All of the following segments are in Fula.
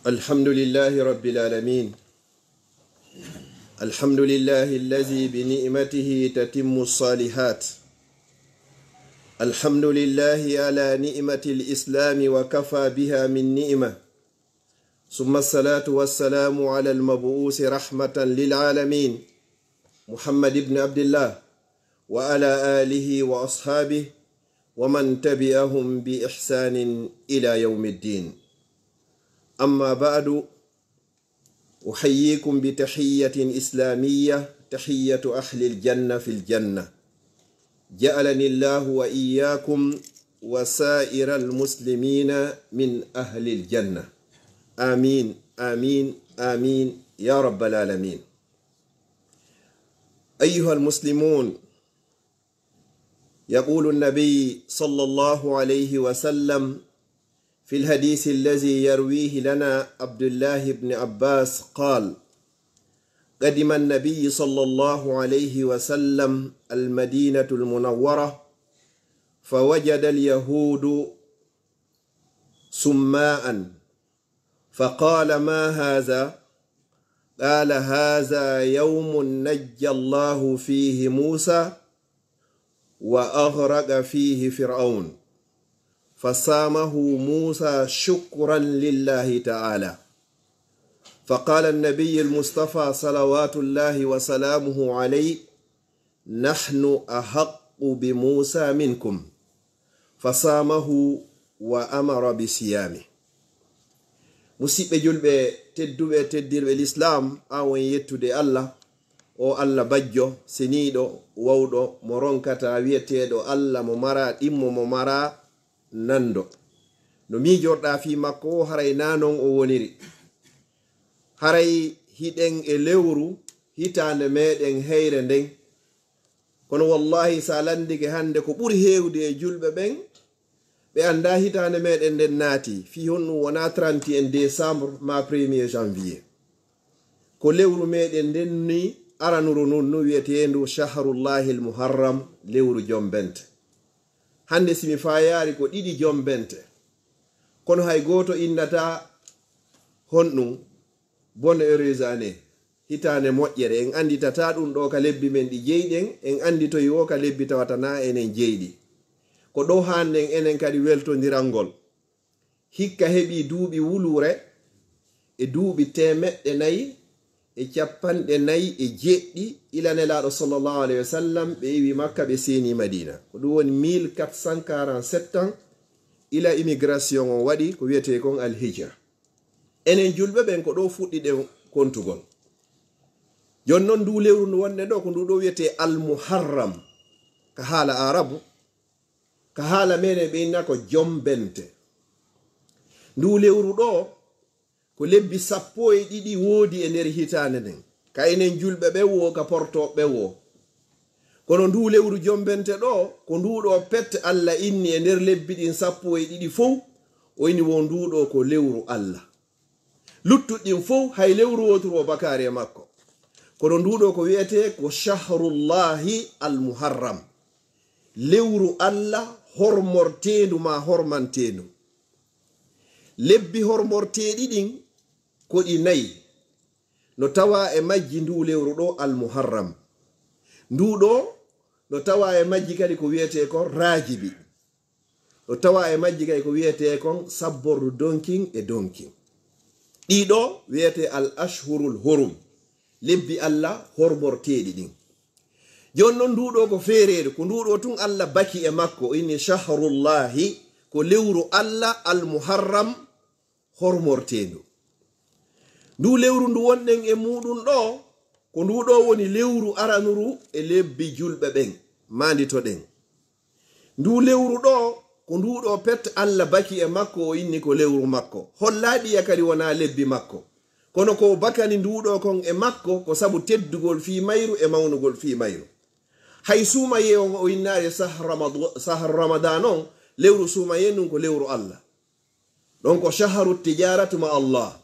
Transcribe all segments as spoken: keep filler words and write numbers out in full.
الحمد لله رب العالمين. الحمد لله الذي بنعمته تتم الصالحات. الحمد لله على نعمة الإسلام وكفى بها من نعمة. ثم الصلاة والسلام على المبعوث رحمة للعالمين محمد بن عبد الله وعلى آله وأصحابه ومن تبعهم بإحسان إلى يوم الدين. أما بعد، أحييكم بتحية إسلامية، تحية أهل الجنة في الجنة. جعلني الله وإياكم وسائر المسلمين من أهل الجنة. آمين، آمين، آمين يا رب العالمين. أيها المسلمون، يقول النبي صلى الله عليه وسلم في الحديث الذي يرويه لنا عبد الله بن عباس قال: قدم النبي صلى الله عليه وسلم المدينة المنورة فوجد اليهود سماء، فقال: ما هذا؟ قال: هذا يوم نجى الله فيه موسى وأغرق فيه فرعون، فصامه موسى شكرا لله تعالى. فقال النبي المصطفى صلوات الله وسلامه عليه: نحن أحق بموسى منكم. فصامه وأمر بصيامه. Musidɓe julɓe tedduɓe, teddirɓe lislaam, an woni yettude Allah, o Allah bajjo, seniiɗo, wawɗo, mo ronkata wiyeteeɗo Allah mo mara ɗimmo, mo mara nando. No miijorɗaa fii makko o, haray naa non o woniri. Haray hiɗen e lewru hitaande meeɗen heyre nden. Kono wallaahi, si a lanndike hannde ko ɓuri heewde e julɓe ɓen, ɓe anndaa hitaande meeɗen nden naati, fii honɗum wonaa trente et un décembre maa premier janvier. Ko lewru meeɗen nden ni aranuru nun, nu wiyeteendu Shahrullahil Muharram, lewru jombente. Hannde si mi faayaari ko ɗiɗi jombente, kono hay gooto innataa honɗum, bonne heureuse année, hitaande moƴƴere. En annditataa ɗum ɗo ka lebbi men ɗi jeyɗen, en annditoyi wo ka lebbi tawata naa enen jeyɗi. Ko ɗo haanɗen enen kadi weltondirangol. Hikka heɓii duuɓi wuluure e duuɓi teemeɗɗe nayi e capanɗe nayi e jeɗɗi ila Nelaaɗo sallallahu alayhi wa sallam ɓe iwi Makka, ɓe seenii Madiina. Ko ɗum woni mille quatre cent quarante-sept ans ila immigration on waɗi ko wiyetee kon Al Hijra. Enen julɓe ɓen ko ɗo fuɗɗiɗen kontugol. Jooni non ndu lewru ndu wonɗen ɗo ko ndu ɗo wiyetee Al Muharram ka haala Aarabu, ka haala meɗen ɓe inna ko jombente. Ndu lewru ɗo ko lebbi sappo e ɗiɗi woodi e nder hitaande nden. Ka enen julɓe ɓe wo, ka portooɓe ɓe wo. Kono ndu lewru jombente ɗo, ko ndu ɗo pet Allah inni e nder lebbi ɗin sappo e ɗiɗi fow, o inni wo ndu ɗo ko lewru Allah. Luttuɗin fow, hay lewru wooturu o bakaari e makko. Kono ndu ɗo ko wiyetee ko Shahrullahi Al Muharram. Lewru Allah hormorteendu maa hormanteendu. Lebbi hormorteeɗi ɗin ko ɗi nayi. No tawaa e majji ndu lewru ɗo Al Muharram. Ndu ɗo no tawaa e majji kadi ko wiyetee kon Raajibi. No tawaa e majji kadi ko wiyetee kon sabbordu donkin e donkin. Ɗii ɗo wiyetee Al Ashhurul Hurum, lebbi Allah hormorteeɗi ɗin. Jooni non ndu ɗo ko feereedu, ko ndu ɗo tun Allah baki e makko, o inni Shahrullahi, ko lewru Allah Al Muharram hormorteendu. Ndu lewru ndu wonɗen e muɗum ɗo, ko ndu ɗo woni lewru aranuru e lebbi julɓe ɓen, maanditoɗen. Ndu lewru ɗo, ko ndu ɗo pet Allah baki e makko, o inni ko lewru makko. Hollaa ɗiya kadi wonaa lebbi makko. Kono ko bakani ndu ɗo kon e makko, ko sabu teddugol fii mayru e mawnugol fii mayru. Hay suumayee on o innaali sahar Ramad-, sahar Ramadan on, lewru suumayee ndun ko lewru Allah. Ɗon ko shaharu tijaratu ma Allah.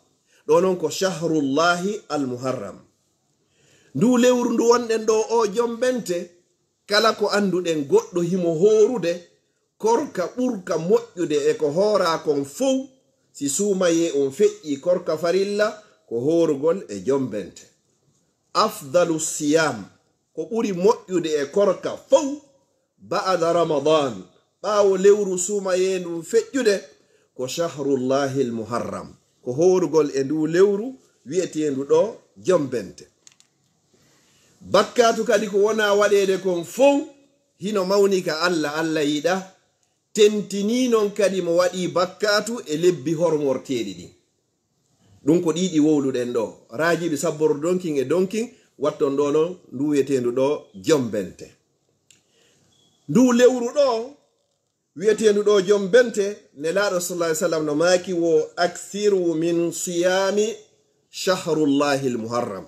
Ɗo non ko shahrullahi al-muharram. Ndu lewru ndu wonɗen ɗo o jombente, kala ko annduɗen goɗɗo himo hoorude, korka ɓurka moƴƴude e ko hooraa kon fow, Si suumayee on feƴƴii korka farilla, ko hoorugol e jombente. Afdalu siyam, ko ɓuri moƴƴude e korka fow, ba'da Ramadan, ɓaawo lewru suumayee ndun feƴƴude, ko shahrullahil muharram, ko hoorugol e nduu lewru wi'eteendu ɗoo jombente. Bakkaatu kadi ko wonaa waɗeede kon fow, hino mawni ka Alla, Alla yiɗaa, tentinii non kadi mo waɗii bakkaatu e lebbi hormorteeɗi ɗin. Ɗum ko ɗii ɗi wowluɗen ɗoo. Raajiɓi sabboro donkin e donkin, watton ɗoo non ndu wi'eteendu ɗoo jombente. Ndu lewru ɗoo, wi'eteendu ɗoo jombente, Nelaaɗo sallallahu alaihi wasallam no maaki wo: "Aksiru min siyami shahrullahil muharram."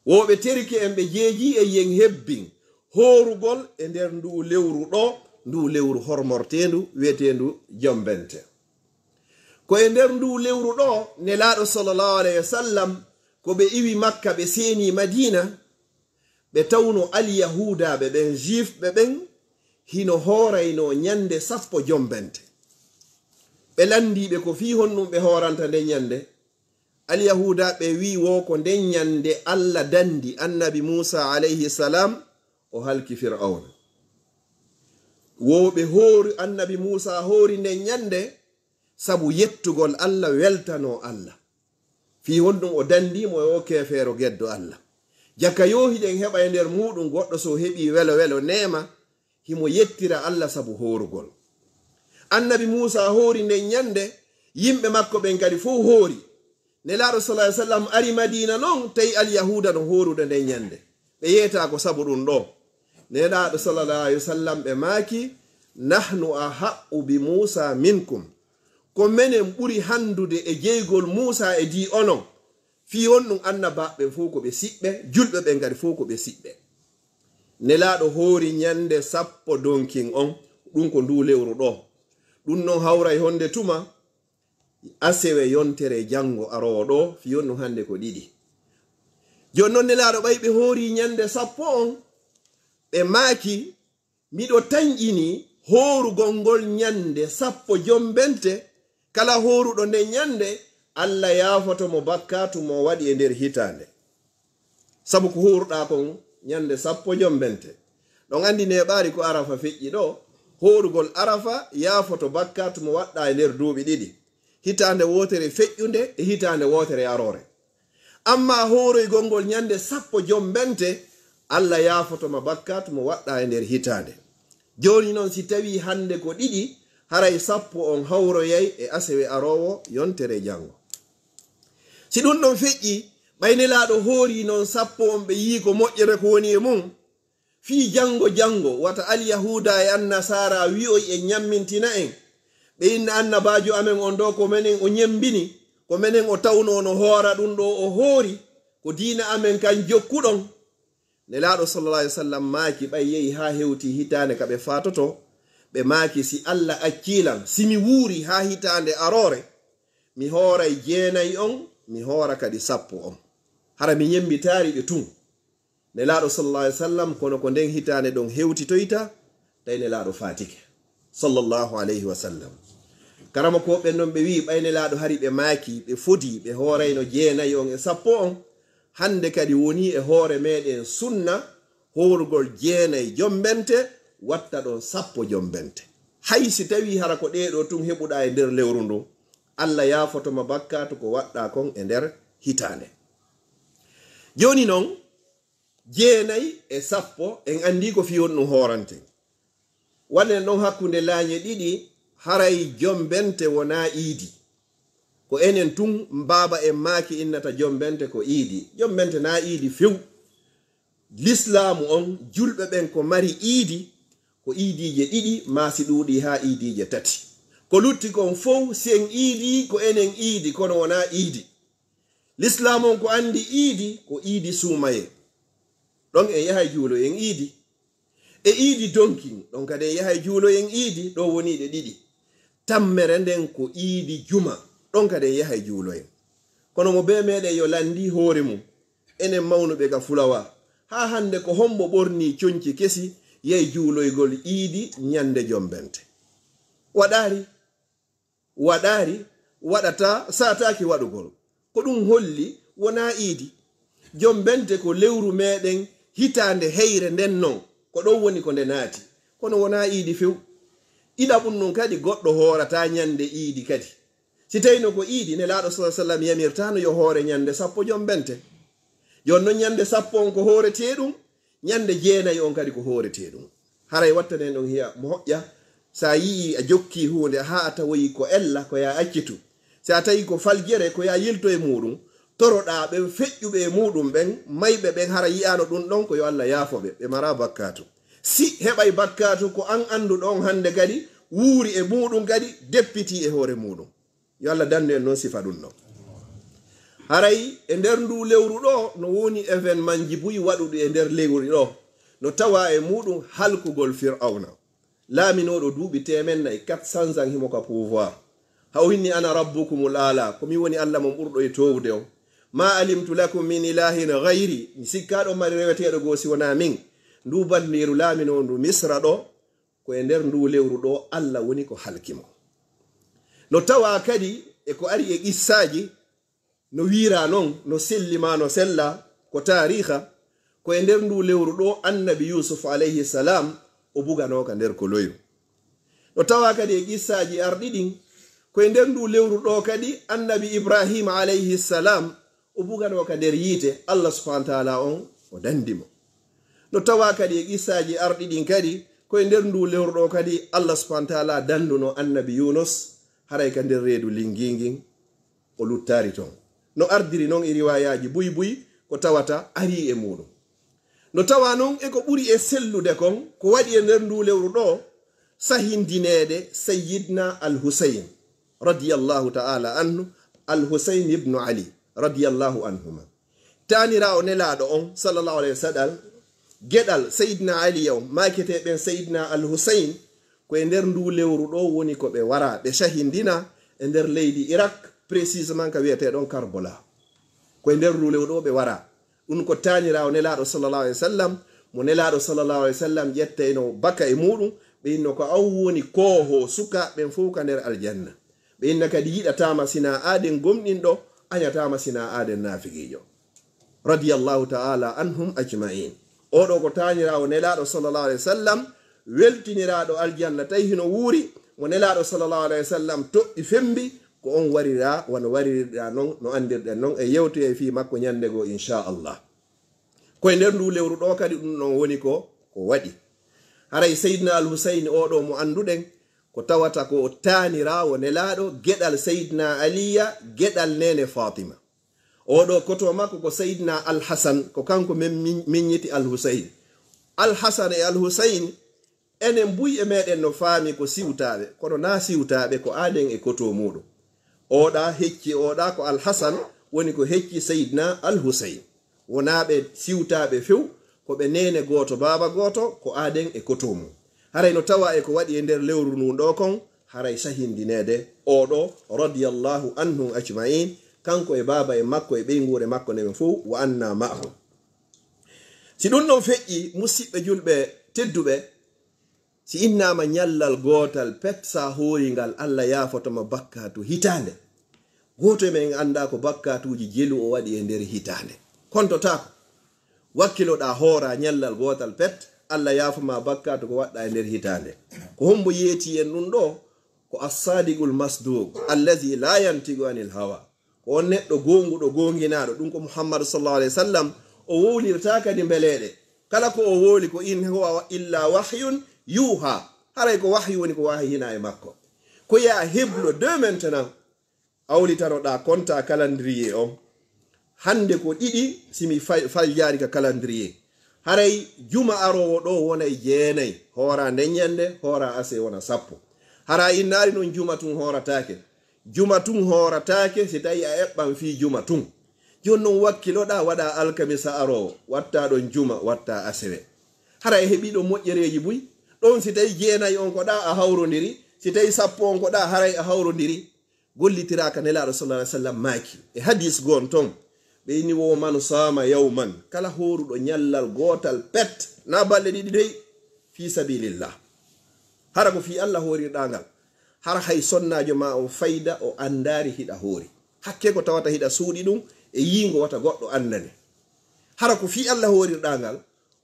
Wo ɓe terike en ɓe jeeji e yen hebbin hoorugol e nder ndu lewru ɗoo, ndu lewru hormorteendu wi'eteendu jombente. Ko e nder ndu lewru ɗoo, Nelaaɗo sallallahu alaihi wasallam, ko ɓe iwi Makka, ɓe seeni Madiina, ɓe tawno Alyahuudaaɓe ɓen, Juifɓe ɓen, hino hooraynoo ñande sappo jombente. Ɓe lanndii ɓe ko fii honɗum ɓe hooranta nden ñande. Alyahuudaaɓe wi'i wo ko nden ñande Alla danndi Annabi Muusaa alayhi salaam, o halki Fir'awna. Wo ɓe hoori, Annabi Muusaa hoori nden ñande sabu yettugol Alla, weltanoo Alla. Fii honɗum o danndii mo e o keefeero geddo Alla. Jaka yo hiɗen heɓa e nder muuɗum goɗɗo so heɓii welo welo neema, himo yettira Alla sabu hoorugol. Annabi Muusaa hoori nden ñande, yimɓe makko ɓen kadi fow hoori. Nelaaɗo sallallahu alaihi wasallam ari Madiina non, tawi Alyahuuda no hoorude nden ñande. Ɓe yeetaa ko sabu ɗum ɗoo. Nelaaɗo sallallahu alaihi wasallam ɓe maaki: "Nahnu ahaqqu bi Muusaa minkum." Ko menen ɓuri handude e jeygol Muusaa e dii onon. Fii honɗum annabaaɓe ɓen fow ko ɓe siɓɓe, julɓe ɓen kadi fow ko ɓe siɓɓe. Nelaaɗo hoori ñande sappo donkin on, ɗum ko nduu lewru ɗoo. Ɗum non hawray honde tuma? Asewe yontere janngo aroowo ɗoo, fii honɗum hande ko ɗiɗi. Jooni non Nelaaɗo ɓay ɓe hoori ñande sappo on, ɓe maaki: "Miɗo tanƴini hoorugol ngol ñande sappo jombente, kala hooruɗo nde ñande, Alla yaafoto mo bakkaatu mo waɗi e nder hitaande." Sabu ko hooruɗaa kon ñande sappo jombente. Ɗon anndi neeɓaari ko Arafa feƴƴi ɗoo, hoorugol Arafa yaafoto bakkaatu mo waɗɗaa e nder duuɓi ɗiɗi, hitaande wootere feƴƴunde e hitaande wootere aroore. Ammaa hooroygol ngol ñande sappo jombente, Alla yaafoto ma bakkaatu mo waɗɗaa e nder hitaande. Jooni non, si tawii hande ko ɗiɗi, haray sappo on hawroyay e asewe aroowo yontere janngo. Si ɗum ɗon feƴƴi, ɓay Nelaaɗo hoori non sappo on, ɓe yi'i ko moƴƴere ko woni e mum, fii janngo janngo, wata Alyahuuda e Annasaara wi'oy e ñammintina en. Ɓe inna annabaajo amen on ɗoo ko menen o ñembini, ko menen o tawnoo no hoora ɗum ɗoo o hoori, ko diina amen kan jokkuɗon. Nelaaɗo sallallahu alaihi wasallam maaki, ɓay yehi haa hewti hitaande ka ɓe faatoto, ɓe maaki: "Si Alla accii lan, si mi wuuri haa hitaande aroore, mi hooray jeenay on, mi hoora kadi sappo on." Hara mi ñembitaari ɓe tun. Nelaaɗo sallallahu alaihi wasallam, kono ko nden hitaande ɗon hewtitoyta, tawi Nelaaɗo faatike. Sallallahu alaihi wasallam. Karamokooɓe ɓen non ɓe wi'i, ɓay Nelaaɗo hari ɓe maaki, ɓe fodi, ɓe hoorayno jeenay on e sappo on, hande kadi woni e hoore meɗen sunna, hoorugol jeenay jombente, watta ɗon sappo jombente. Hay si tawii hara ko ɗee ɗoo tun heɓuɗaa e nder lewru ndun, Alla yaafoto ma bakkaatu ko waɗɗaa kon e nder hitaande. Jooni non, jeenay e sappo, en anndii ko fii honɗum hooranten. Waɗen ɗon hakkunde laañe ɗiɗi, haray jombente wonaa iidi. Ko enen tun baaba en maaki innata jombente ko iidi. Jombente naa iidi few. Lislaamu on, julɓe ɓen ko mari iidi, ko iidiije ɗiɗi, maa si ɗuuɗii haa iidiije tati. Ko lutti kon fow, si en iidii, ko enen iidi, kono wonaa iidi. Lislaamu on ko anndi iidi, ko iidi suumayee. Ɗon en yahay juuloyen iidi. E iidi donkin, ɗon kadi en yahay juuloyen iidi, ɗo woni ɗe ɗiɗi. Tammere nden ko iidi juma, ɗon kadi en yahay juuloyen. Kono mo bee meɗen yo lanndi hoore mum, enen mawnuɓe ga fulawa, haa hannde ko hombo ɓornii conci kesi, yahi juuloygol iidi ñande jombente? Waɗaari. Waɗaari, waɗata, saataaki waɗugol. Ko ɗum holli wonaa iidi. Jombente ko lewru meeɗen, hitaande heyre nden non, ko ɗon woni ko nde naati. Kono wonaa iidi few. Ɗiɗaɓum nun kadi, goɗɗo hoorataa ñande iidi kadi. Si tawino ko iidi, Nelaaɗo sallallahu alaihi wasallam yamirtaano yo hoore ñande sappo jombente. Jooni non ñande sappo on ko hooretee ɗum, ñande jeenayi on kadi ko hooretee ɗum. Haray wattanen ɗon hiya mo hoƴƴa, sa yi'i a jokki huunde haa a tawoyi ko ella, ko ya accitu. Si a tawi ko faljere, ko ya yilto e muuɗum. Toroɗaa ɓen feƴƴuɓe e muuɗum ɓen, mayɓe ɓen, hara yi'aano ɗum ɗon, ko yo Allah yaafo ɓe, ɓe maraa bakkaatu. Si heɓay bakkaatu, ko an annduɗo on hannde kadi, wuuri e muuɗum kadi, deppitii e hoore muuɗum. Yo Allah dandu en non sifa ɗum ɗon. Haray e nder ndu lewru ɗo, no woni événement ji buy waɗuɗi e nder lewru ɗo, no tawa e muuɗum halkugol Fir'awna. Laaminooɗo duuɓi teemen nayi, quatre cents ans himo ka pouvoir. Haw hinni, "Ana rabbukumul aala, ko mi woni Allah mon ɓurɗo e toowude on. Ma alimtu lakum min ilahin gayri, mi sikkaa ɗon mari reweteeɗo goo si wonaa min." Ndu banniiru laaminoo ndu Misra ɗo, ko e nder ndu lewru ɗo Allah woni ko halki mo. No tawa kadi e ko ari e qissaaji, no wiira non, no selli ma no sella, ko taariha, ko e nder ndu lewru ɗo annabi Yusuf alayhi salam o buganoo ka nder koloyru. No tawa kadi e qissaaji arɗi ɗin, ko e nder ndu lewru ɗo kadi annabi Ibrahim alayhi salam o buganoo ka nder yiite, Allah subhanahu wa ta'ala on o dandi mo. No tawa kadi e qissaaji arɗi ɗin kadi, ko e nder ndu lewru ɗo kadi Allah subhanahu wa ta'ala danduno annabi Yunus, haray ka nder reedu lingi ngin, o luttaari ton. No ardiri non e riwayaaji buy buy ko tawata arii e muuɗum. No tawa non e ko ɓuri e sellude kon, ko waɗi e nder ndu lewru ɗo, sahindineede Sayyidna Al-Husayn, radiyallahu ta'ala anhu, Al-Husayn ibnu Ali, radiyallahu anhuma. Taaniraawo Nelaaɗo on, sallallahu alayhi wa sallam, geɗal Sayyidna Ali on, maaketee ɓen Sayyidna Al-Husayn, ko e nder ndu lewru ɗo woni ko ɓe wara, ɓe sahindina e nder leydi Irak, précisément ka wi'etee ɗon Karbola. Ko e nder ndu lewru ɗo ɓe wara. Ɗum ko taaniraawo Nelaaɗo sallallahu alayhi wa sallam, mo Nelaaɗo sallallahu alayhi wa sallam ƴettayno baka e muuɗum, ɓe inno ko an woni koohoo sukaaɓe ɓen fow ka nder aljanna. Ɓe inna kadi yiɗataama sinaa aaden gomɗinɗo, añataama sinaa aaden naafiqiijo. Radiyallahu ta'ala anhum ajma'in. Oo ɗo ko taaniraawo Nelaaɗo sallallahu alayhi wa sallam, weltiniraaɗo aljanna, tawi hino wuuri, mo Nelaaɗo sallallahu alayhi wa sallam toɗɗi fembi, ko on warira, wano waririɗaa non, no anndirɗen non, e yewtoyay fii makko ñannde goo, inchallah. Ko e nder ndu lewru ɗo kadi ɗum ɗon woni ko, ko waɗi. Haray Sayyidina Al-Husayn oo ɗo mo annduɗen, ko tawata ko taaniraawo Nelaaɗo, geɗal Sayyidina Aliya, geɗal neene Fatima. Oo ɗo koto makko ko Sayyidina Al-Hasan, ko kanko men min-, miññiti Al-Husayn. Al-Hasan e Al-Husayn, enen buy e meɗen no faami ko siwtaaɓe, kono naa siwtaaɓe, ko aaden e koto muuɗum. Ooɗa hecci ooɗa ko Al-Hasan, woni ko hecci Sayyidina Al-Husayn. Wonaa ɓe siwtaaɓe few, ko ɓe neene gooto, baaba gooto, ko aaden e koto mum. Haray no tawa e ko waɗi e nder lewru ndun ɗo kon, haray sahindineede oo ɗo, radiyallahu anhum ajma'in, kanko e baaba e makko e ɓeynguure makko nde ɓe fow, wa anna ma'ahum. Si ɗum ɗon feƴƴi, musiɓɓe julɓe tedduɓe, si innaama ñallal gootal pet, sa hoori ngal, Allah yaafoto ma bakkaatu hitaande. Gooto e men anndaa ko bakkaatuuji jelu o waɗi e nder hitaande. Kontotaako. Wakkiloɗaa hoora ñallal gootal pet, Allah yaafo ma bakkaatu ko waɗɗaa e nder hitaande. Ko hombo yeeti en ɗum ɗo? Ko As-Sadiqul Masduq, allazi la yantiqu anil hawa. Ko on neɗɗo goonguɗo, goonginaaɗo, ɗum ko Muhammadu sallallahu alayhi wa sallam, o wowlirtaa kadi mbeleeɗe. Kala ko o wowli ko in huwa illa wahyun yuha. Haray ko wahyu woni ko wahyinaa e makko. Ko yaa heblo de maintenant, awlitanoɗaa konta calendrier on. Hannde ko ɗiɗi, si mi fal-, faljaari ka calendrier. Haray juma aroowo ɗo wonay jeenay, hoora nden ñande, hoora ase wona sappo. Hara innaari non juma tun hoorataake. Juma tun hoorataake si tawi a eɓɓan fii juma tun. Jooni non wakkiloɗaa waɗa alkamisa aroowo, watta ɗon juma, watta asewe. Hara e heɓi ɗon moƴƴereeji buy. Ɗon si tawi jeenay on ko ɗa a hawrondiri, si tawi sappo on ko ɗa haray a hawrondiri. Gollitiraaka Nelaaɗo sallallahu alaihi wasallam maaki e hadis goon ton, ɓe inni wo man sama yawman, kala hooruɗo ñallal gootal pet, na balɗe ɗiɗi dey, fi sabilillah. Hara ko fii Allah hoorirɗaa ngal. Hara hay sonnaajo ma on fayda o anndaari hiɗa hoori. Hakke ko tawata hiɗa suuɗi ɗum e yiingo wata goɗɗo anndane. Hara ko fii Alla hoorirɗaa ngal,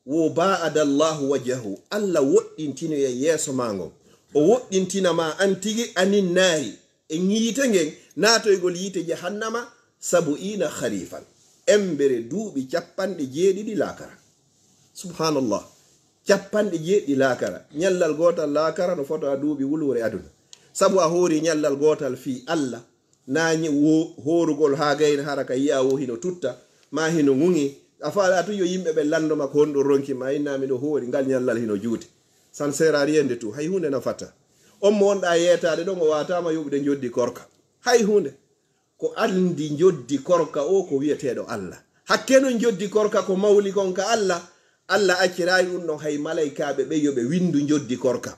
wo baa'ada Allaahu wajhahu, Alla woɗɗintinoya yeeso maa ngon. O woɗɗintina ma an tigi anin naari e yiite ngen, naatoygol yiite jahannama, sabu'iina khariifan, embere duuɓi cappanɗe jeeɗiɗi laakara. Subhaanallah. Cappanɗe jeeɗiɗi laakara. Ñallal gootal laakara no foto a duuɓi wuluure aduna. Sabu a hoori ñallal gootal fii Alla. Naa ñi-, wo-, hoorugol haa gayna hara ka yi'a wo hino tutta, maa hino ŋuŋi. A faala tun yo yimɓe ɓen lanndo ma ko honɗun ronki ma, inna miɗo hoori, ngal ñallal hino juuti. Ça ne sert à rien du tout. Hay huunde nafataa. On mo wonɗaa yeetaade ɗon, o waataama yoɓude njoddi korka. Hay huunde. Ko anndi njoddi korka o ko wi'eteeɗo Alla. Hakke non njoddi korka ko mawli kon ka Alla, Alla acciraayi ɗun ɗon hay malaykaaɓe ɓen yo ɓe winndu njoddi korka.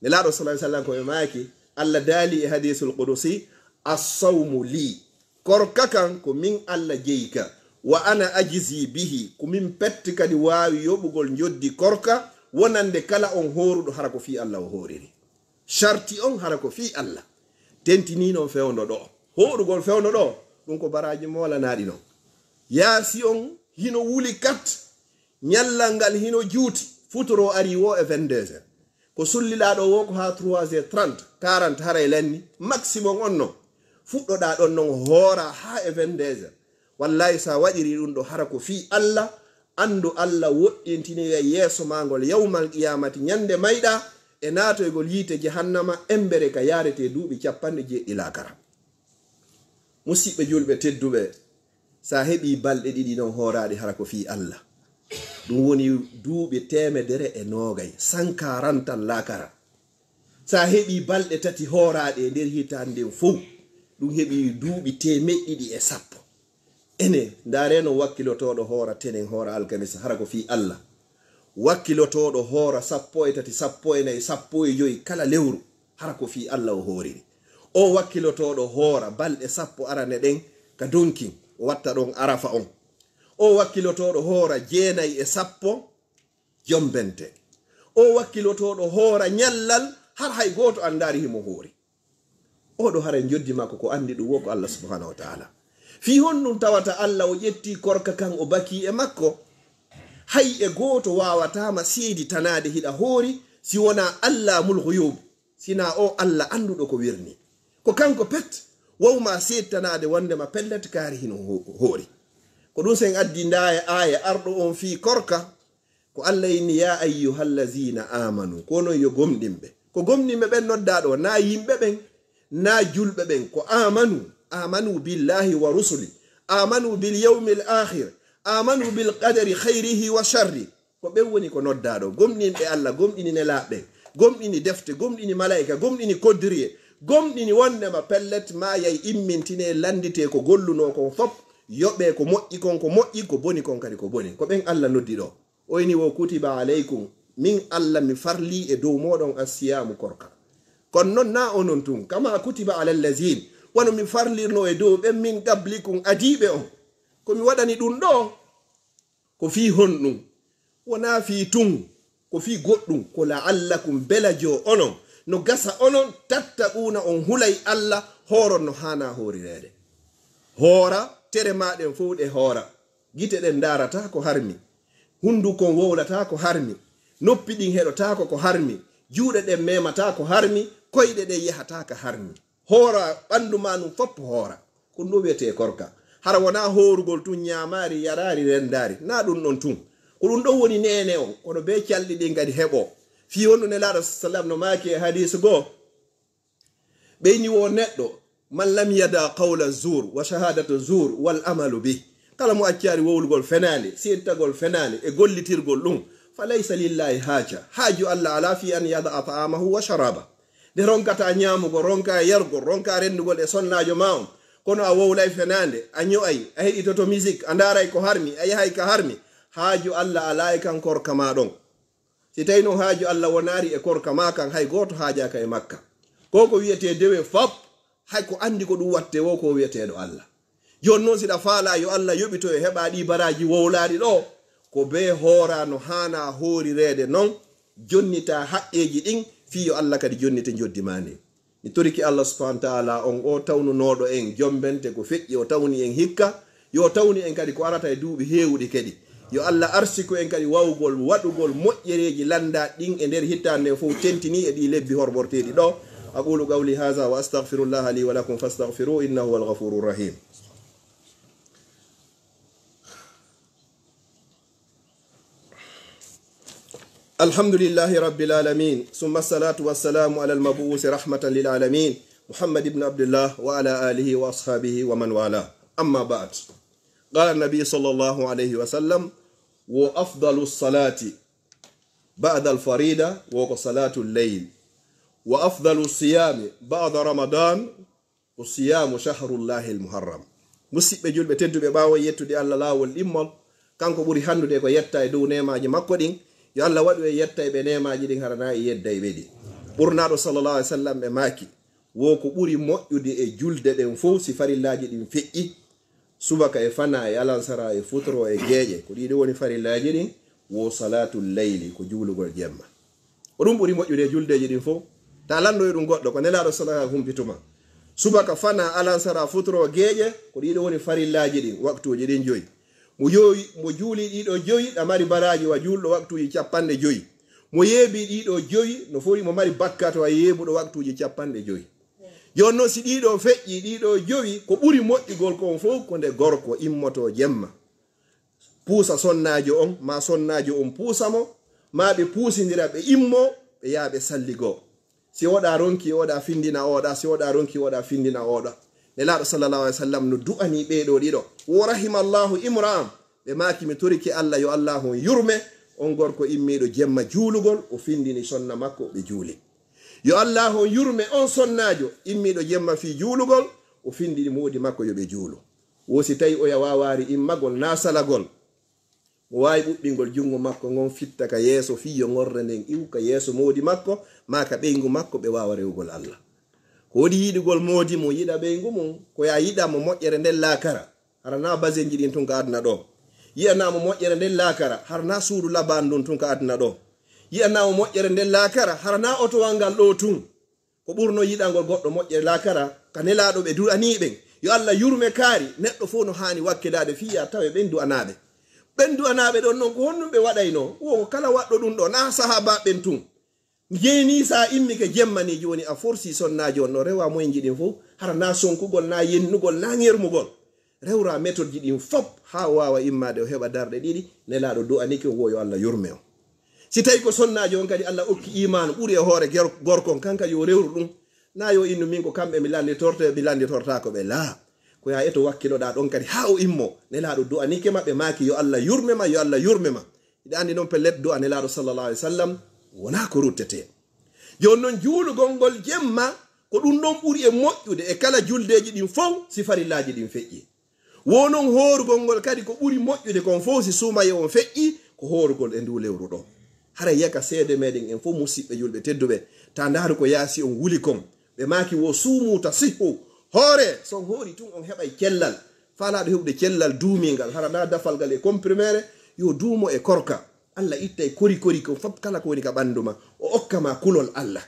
Nelaaɗo sallallaahu alayhi wa sallam ko ɓe maaki, Alla daali e hadiisul qudusi, "As-sawmu lii." Korka kan ko min Alla jeyi ka. "Wa ana ajzi bihi." Ko min petti kadi waawi yoɓugol njoddi korka wonande kala on hooruɗo hara ko fii Alla o hooriri. Sharti on hara ko fii Alla. Tentinii non fewndo ɗoo. Hooɗugol fewndo ɗoo, ɗun ko baraaji moolanaaɗi non. Yaasi on hino wuli kat, ñallal ngal hino juuti, futuro arii wo e vingt-deux heures. Ko sulliɗaa ɗoo wo ko haa trois heures trente, quarante haray lanni, maximum on non. Fuɗɗoɗaa ɗon non hoora haa e vingt-deux heures. Wallaahi, si a waɗirii ɗun ɗoo hara ko fii Alla, anndu Alla woɗɗintinoyay yeeso maa ngol yawmal qiyaamati, ñande mayɗaa, e naatoygol yiite jahannama, embere ka yaaretee duuɓi cappanɗe jeeɗiɗi laakara. Musiɓɓe julɓe tedduɓe, si a heɓii balɗe ɗiɗi non hooraaɗe hara ko fii Alla, ɗun woni duuɓi teemedere e noogay, cent quarante laakara. Si a heɓii balɗe tati hooraaɗe e nder hitaande nden fow, ɗun heɓii duuɓi teemeɗɗe ɗiɗi e sappo. Ene, ndaaree non wakkilotooɗo hoora tenen, hoora alkamisa, hara ko fii Alla. Wakkilotooɗo hoora sappo e tati, sappo e nayi, sappo e jowi kala lewru, hara ko fii Alla o hooriri. O wakkilotooɗo hoora balɗe sappo arane ɗen ka donkin, o watta ɗon Arafa on. O wakkilotooɗo hoora jeenayi e sappo, jombente. O wakkilotooɗo hoora ñallal, har hay gooto anndaali himo hoori. Oɗo hara njoddi makko ko anndi ɗun wo ko Alla subhaanahu wa ta'aala. Fii honɗun tawata Alla o ƴetti korka kan o bakii e makko? Hay e gooto waawataama seeditanaade hiɗa hoori si wonaa Allaamul ghuyuub, sinaa o Alla annduɗo ko wirnii. Ko kanko pet wawmaa seeditanaade wonndema pellet kaari hino ho-, hoori. Ko ɗun sen addi ndaaya aaya arɗo on fii korka, ko Alla inni, "Yaa ayyuhallaziina aamanu," ko onon yo gomɗinɓe. Ko gomɗinɓe ɓen noddaa ɗoo, naa yimɓe ɓen, naa julɓe ɓen. Ko aamanu, aamanu billaahi wa rusuli, aamanu bil yawmil aakhir, aamanu bil qadari khayrihi wa sharri. Ko ɓen woni ko noddaa ɗoo. Gomɗinɓe Alla, gomɗini nelaaɓe ɓen, gomɗini defte, gomɗini malaa'ika, gomɗini koddiriye, gomɗini wonndema pellet maayay, immintinee, lannditee ko gollunoo kon fow, yoɓee ko moƴƴi kon ko moƴƴi, ko boni kon kadi ko boni. Ko ɓen Alla noddi ɗoo. O inni wo, "Kutiba alaykum," min Alla mi farlii e dow mooɗon assiyaamu korka. Kono non naa onon tun, "Kama kutiba alal laziin," wano mi farlirnoo e dow ɓen min qablikum adiiɓe on. Ko mi waɗani ɗun ɗoo, ko fii honɗun? Wonaa fii tun, ko fii goɗɗun, ko la'allakum, bela joo onon, no gasa onon, tattaquuna, on hulay Alla, hooron no haanaa hoorireede. Hoora, tere maa ɗen fow ɗe hoora. Gite ɗen ndaarataa ko harmi. Hunduko on wowlataa ko harmi. Noppi ɗin heɗotaako ko harmi. Juuɗe ɗen meemataa ko harmi. Koyɗe ɗen yahataa ka harmi. Hoora ɓandu maa ndun fow hoora. Ko ɗun ɗoo wi'etee korka. Hara wonaa hoorugol tun ñaamaari, yaraari, renndaari. Naa ɗun ɗon tun. Ko ɗun ɗon woni neene on. Kono bee calɗi ɗin kadi heɓoo. Fii honɗun Nelaaɗo sallam no maaki e hadiis goo. Ɓe inni wo neɗɗo, "Man lam yada qawla zuur wa shahaadata zuur wal amalu bih." Kala mo accaali wowlugol fenaande, seedtagol fenaande e gollitirgol ɗun, "fa laysa lillaahi haaja." Haaju Alla alaa fii an yada'a ta'aamahu wa sharaabah. Nde ronkataa ñaamugol, ronkaa yarugol, ronkaa renndugol e sonnaajo maa on, kono a wowlay fenaande, a ño'ay, a heɗitoto misik, a ndaaray ko harmi, a yahay ka harmi. Haaju Alla alaa e kan korka maa ɗon. Si tawii non haaju Alla wonaari e korka maa kan, hay gooto haajaaka e makka. Ko ko wi'etee dewe fow, hay ko anndi ko ɗun wattee wo ko wi'eteeɗo Alla. Jooni non, si ɗa faalaa yo Alla yoɓito e heɓa ɗii baraaji wowlaaɗi ɗoo, ko bee hooraa no haanaa hoorireede non, jonnitaa haqqeeji ɗin, fii yo Alla kadi jonnite njoddi maa ndin. Mi toriki Allah subhanahu wa ta'ala on o tawnunooɗo en jombente ko feƴƴi, o tawni en hikka, yo o tawni en kadi ko arata e duuɓi heewuɗi kadi. Yo Allah arsiku en kadi wawgol waɗugol moƴƴereeji lannda ɗin e nder hittaande nden fof, tentini e ɗi lebbi horɓorteeɗi ɗo. أقول قولي هذا وأستغفر الله لي ولكم فاستغفروه إنه هو الغفور الرحيم. الحمد لله رب العالمين، ثم الصلاة والسلام على المبعوث رحمة للعالمين، محمد بن عبد الله، وعلى آله وأصحابه ومن والاه. أما بعد، قال النبي صلى الله عليه وسلم: وأفضل الصلاة بعد الفريضة وهو صلاة الليل، وأفضل الصيام بعد رمضان وصيام شهر الله المحرم. Musiɓɓe julɓe tedduɓe, ɓaawo yettude Allah laawol ɗimmol, kanko ɓuri hanndude ko yetta e dow neemaaji makko ɗin. Yo Allah waɗu en yetta e ɓe neemaaji ɗin, hara na e yedda e ɓe ɗi. Ɓurnaaɗo sallallahu alaihi wasallam ɓe maaki, wo ko ɓuri moƴƴude e julde ɗen fof si farillaaji ɗin feƴƴi, subaka e fana e alansara e futoro e geeƴe, ko ɗiɗo woni farillaaji ɗin, wo salatul layli, ko juulugol jemma. Ko ɗum ɓuri moƴƴude e juldeeji ɗin fof. Ta lanndo e ɗum goɗɗo, ko Nelaaɗo sallallahu alaihi wasallam humpituma. Subaka fana alansara futoro geeƴe, ko ɗiɗo woni farillaaji ɗin, waktuuji ɗin joyi. Mo yoowi, mo juuli ɗiɗo joyi, ɗa mari baraaji wa juulɗo waktuuji capanɗe joyi. Mo yeebi ɗiɗo joyi, no fori mo mari bakkat wa yeebuɗo waktuuji capanɗe joyi. Jooni noon, si ɗiɗo feƴƴi, ɗiɗo joyi, ko ɓuri moƴƴugol kon fof ko nde gorko immoto jemma, puusa sonnaajo on, ma sonnaajo on puusa mo, ma ɓe puusindira, ɓe immo, ɓe yaha ɓe salligoo. Si oɗa ronki, oɗa findina oɗa, si oɗa ronki, oɗa findina oɗa. Nelaaɗo sallallahu alaihi wasallam no du'ani ɓee ɗoo ɗiɗo. Wo rahimallahu imra'an. Ɓe maaki, mi torike Allah, yo Allah on yurme on gorko immiiɗo jemma juulugol, o findini sonna makko, ɓe juuli. Yo Allah on yurme on sonnaajo immiiɗo jemma fii juulugol, o findini moodi makko yo ɓe juulu. Wo si tawi oya waawaari immagol naa salagol, mo waawi ɓuɓɓingol junngo makko ngon fitta ka yeeso fii yo ŋorre nden iw ka yeeso moodi makko, maa ka ɓeyngu makko, ɓe waawa rewugol Allah. Ko woni yiɗugol moodi mum, yiɗa ɓeyngu mum, ko ya yiɗa mo moƴƴere nden laakara, hara naa basenji ɗin tun ka aduna ɗo. Yiɗanaa mo moƴƴere nden laakara, hara naa suudu labaandu ndun tun ka aduna ɗo. Yiɗanaa mo moƴƴere nden laakara, hara naa otowal ngal ɗo tun. Ko ɓurno yiɗangol goɗɗo moƴƴere laakara, ka Nelaaɗo ɓe du'anii ɓen. Yo Allah yurme kaari, neɗɗo fof no haani wakkilaade fii ya tawe ɓen du'anaaɓe. Ɓen du'anaaɓe ɗon non, ko honɗum ɓe waɗaynoo? Wo ko kala waɗɗo ɗum ɗo, naa sahaabaaɓe ɓen tun. Jeeni sa immike jemma ni, jooni a forsi sonnaajo on, no rewa moyji ɗin fof, hara naa sonkugol, naa yennugol, naa ŋermugol. Rewra metodji ɗin fop haa o waawa immaade, o heɓa darɗe ɗiɗi. Nelaaɗo du'anike, o wo yo Allah yurme o. Si tawi ko sonnaajo on kadi Allah okki iimaanu ɓuri e hoore ger-, gorko on, kanka yo rewru ɗum. Naa yo innu min ko kamɓe mi lannditorto, mi lannditortaako ɓe. Laa. Ko yaa eto wakkiloɗaa ɗon kadi haa o immo. Nelaaɗo du'anike ma, ɓe maaki yo Allah yurme ma, yo Allah yurme ma. Hiɗa anndi noon pellet du'a Nelaaɗo sallallahu alaihi wasallam wonaa ko ruttetee. Jooni noon juulugol ngol jemma, ko ɗum ɗon ɓuri e moƴƴude e kala juldeeji ɗin fof si farillaaji ɗin feƴƴi. Wo noon hoorugol ngol kadi ko ɓuri moƴƴude kon fof si suumaye on feƴƴi, ko hoorugol e nduu lewru ɗo. Haray yaka seede meɗen en fof, musiɓɓe julɓe tedduɓe, ta ndaaru ko yaasi on wuli kon. Ɓe maaki wo suumu ta sihhu. Hoore, so on hoori tun on heɓay cellal. Faalaaɗo heɓude cellal duumingal, hara naa dafal ngal e comprimere, yo duumo e korka. Allah ittay kori kori kon fof kala ko woni ka ɓanndu ma, o okka ma kulol Allah.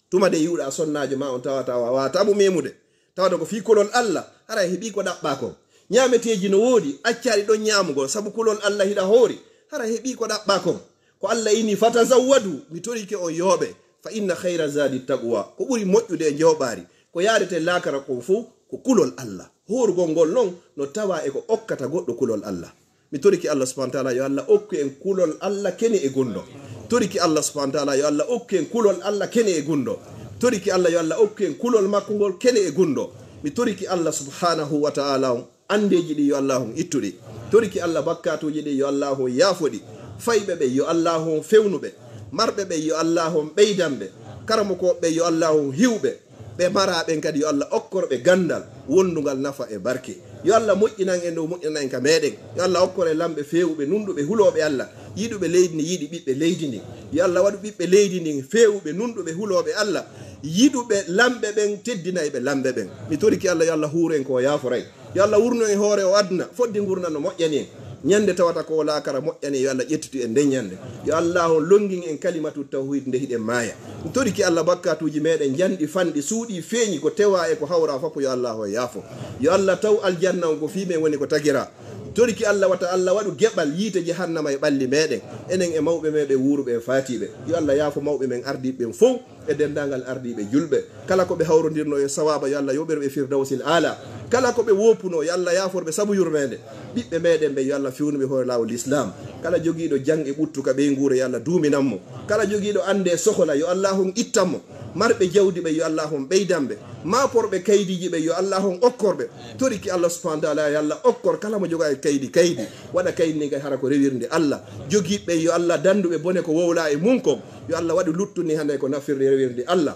Tuma de yi'uɗaa sonnaajo ma on tawata wa, wa tabu memude. Tawata ko fii kulol Allah, hara heɓi ko ɗaɓɓaa kon. Ñaameteeji no woodi, accaali ɗon ñaamugol, sabu kulol Allah hiɗa hoori, hara heɓi ko ɗaɓɓaa kon. Ko Allah ini, "Fatazawwadu", mi torike on yooɓe, "fa inna khayra zadi taqwa." Ko ɓuri moƴƴude e jooɓaari, ko yaadete laakara kon fof, ko kulol Allah. Hoorugol ngol non no tawa e ko okkata goɗɗo kulol Allah. Mi toriki Allah subhanahu wa ta'ala, yo Allah okku en kulol Allah kene e gunndo. Toriki Allah subhanahu wa ta'ala, yo Allah okku en kulol Allah kene e gunndo. Toriki Allah, yo Allah okku en kulol makko ngol kene e gunndo. Mi toriki Allah subhanahu wa ta'ala on, anndeeji ɗi yo Allah on ittu ɗi. Toriki Allah bakkaatuuji ɗi yo Allah on yaafo ɗi. Fayɓe ɓe yo Allah on fewnu ɓe. Marɓe ɓe yo Allah on ɓeydan ɓe. Karamokooɓe ɓe yo Allah on hiw ɓe. Ɓe maraa ɓen kadi, yo Allah okkor ɓe ganndal wonndungal nafa e barke. Yo Allah moƴƴinan en ɗo moƴƴinan en ka meɗen. Yo Allah okkor en lamɓe feewuɓe, nunnduɓe, hulooɓe Allah, yiɗuɓe leydi ndi, yiɗi ɓiɓɓe leydi ndin. Yo Allah waɗu ɓiɓɓe leydi ndin feewuɓe, nunnduɓe, hulooɓe Allah, yiɗuɓe lamɓe ɓen, teddinayɓe lamɓe ɓen. Mi toriki Allah, yo Allah huur en ko o yaaforay. Yo Allah wurnu en hoore o aduna, fodde ngurndan no moƴƴani en. Ñande tawata ko laakara moƴƴani, yo Allah ƴettitu en nden ñande. Yo Allah on longin en kalimatu tawhid nde hiɗen maaya. Toriki Allah bakkatuuji meɗen janɗi fanɗi suuɗi feeñi ko tewa e ko hawra fof yo Allah on yaafo. Yo Allah taw aljanna on ko fii men woni ko tagira. Toriki Allah wata Allah waɗu geɓal yiite jahannama e ɓalli meɗen. Enen e mawɓe meɗen wuuruɓe e faatiɓe. Yo Allah yaafo mawɓe men ardiiɓe ɓen fof. E denndaangal ardiiɓe julɓe, kala ko ɓe hawrondirno e sawaaba, yo Allah yoɓir ɓe firdawsil aala. Kala ko ɓe woppuno, yo Allah yaafor ɓe sabu yurmeende. Ɓiɓɓe meɗen ɓe, yo Allah fewnu ɓe hoore laawol Lislaam. Kala jogiiɗo jang e ɓuttu ka ɓeynguure, yo Allah duuminan mo. Kala jogiiɗo annde e sohola, yo Allah on ittan mo. Marɓe jawdi ɓe, yo Allah on ɓeydan ɓe. Maaporɓe kaydiiji ɓe, yo Allah on okkor ɓe. Toriki Allah subhanahu wa taala, yo Allah okkor kala mo jogaa e kaydi kaydi. Waɗa kaydi ndi kay hara ko rewirde Allah. Jogiiɓe ɓe, yo Allah danndu ɓe bone ko wowla e mun kon. Yo Allah waɗu luttuni hannde ko nafirde rewirde Allah.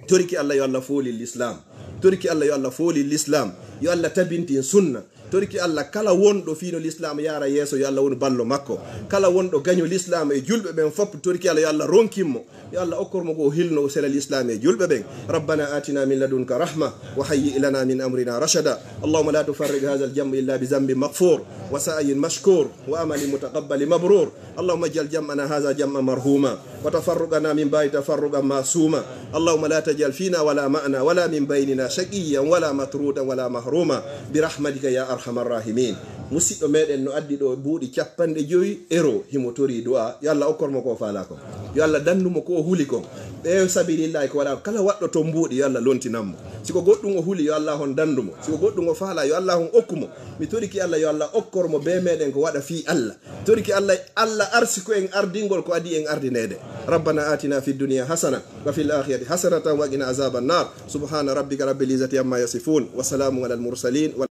Toriki Allah yo Allah fooli Lislaam. Toriki Allah yo Allah fooli Lislaam. Yo Allah tabintin sunna. Toriki Allah kala wonɗo fiino Lislaam yaara yeeso, yo Allah wonu ballo makko. Kala wonɗo gaño Lislaam e julɓe ɓen fof, toriki Allah yo Allah ronkin mo. Yo Allah okkor mo ko o hilno o sela Lislaam e julɓe ɓen. ربنا آتنا من لدنك رحمة وهيئ لنا من أمرنا رشدا. اللهم لا تفرق هذا الجمع إلا بذنب مغفور وسعي مشكور وعمل متقبل مبرور. اللهم اجعل جمعنا هذا جمعا مرحوما وتفرقنا من بعده تفرقا معصوما. اللهم لا تجعل فينا ولا معنا ولا من بيننا شقيا ولا مطرودا ولا محروما برحمتك يا أرحم الراحمين. Musiɗɗo meɗen no addi ɗo mbuuɗi capanɗe jowi euro, himo tori du'a. Yo Allah okkor mo ko faala kon. Yo Allah danndu mo ko o huli kon. Ɓe sabilillahi ko waɗa kala waɗɗo to mbuuɗi, yo Allah lontinan mo. Si ko goɗɗum o huli, yo Allah on danndu mo. Si ko goɗɗum o faala, yo Allah on okku mo. Mi toriki Allah, yo Allah okkor mo be meɗen ko waɗa fii Allah. Toriki Allah, Allah arsi ko en ardingol ko adi en ardineede. ربنا آتنا في الدنيا حسنة وفي الآخرة حسنة وقنا عذاب النار. سبحان ربك رب العزة عما يصفون وسلام على المرسلين.